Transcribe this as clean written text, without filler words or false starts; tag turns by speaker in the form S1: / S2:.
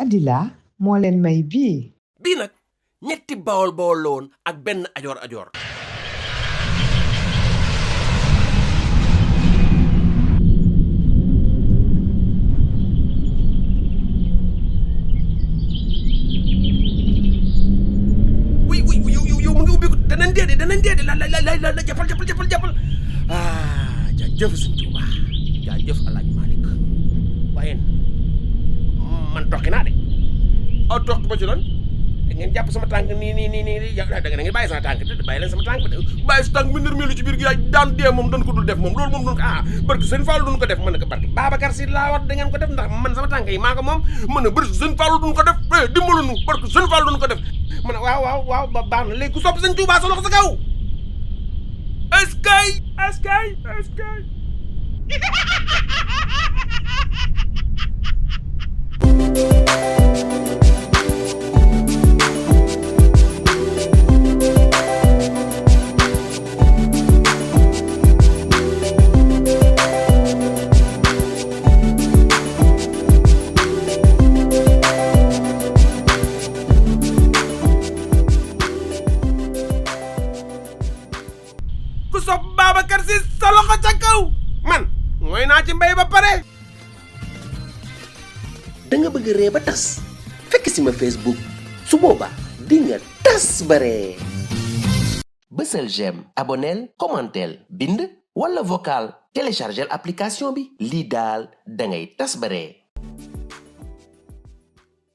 S1: Adila moo leen may bii.
S2: bii nag ñetti bawol bawol la woon ak benn ajoor ajoor. yow mu ngi ubbi ko danañ dee la jàppal ah jaajëf Sëñ Tuuba jaajëf Alaaji Malik waaye man tokki naa de tokki ba ci lan da ngeen jàpp sama tànk nii da ngeen bàyyi sama tànk bàyyi leen sama tànk bàyyi sa tànk mi nërmeelu ci biir gi yaay daan dee moom dañ ko dul def moom loolu moom doon ko barke Sëñ Fallu duñ ko def mën na ko barke Babacar Si laa wax da ngeen ko def ndax man sama tànk yi maa ko moom mën na barke Sëñ Fallu duñ ko def dimbalunu barke Sëñ Fallu duñ ko def man waaw ba baax na léegi ku sopp Sëñ Tuuba sa loxo sa kaw askay ku sopp Babacar Si sa loxo ca kaw man mooy naa ci mbay ba pare.
S3: da nga bëgg ree ba tas fekk si ma Facebook su boobaa di nga tas bare. bësal j'aime abonneel commentel bind wala vocal téléchargel application bi lii daal da ngay tas bare.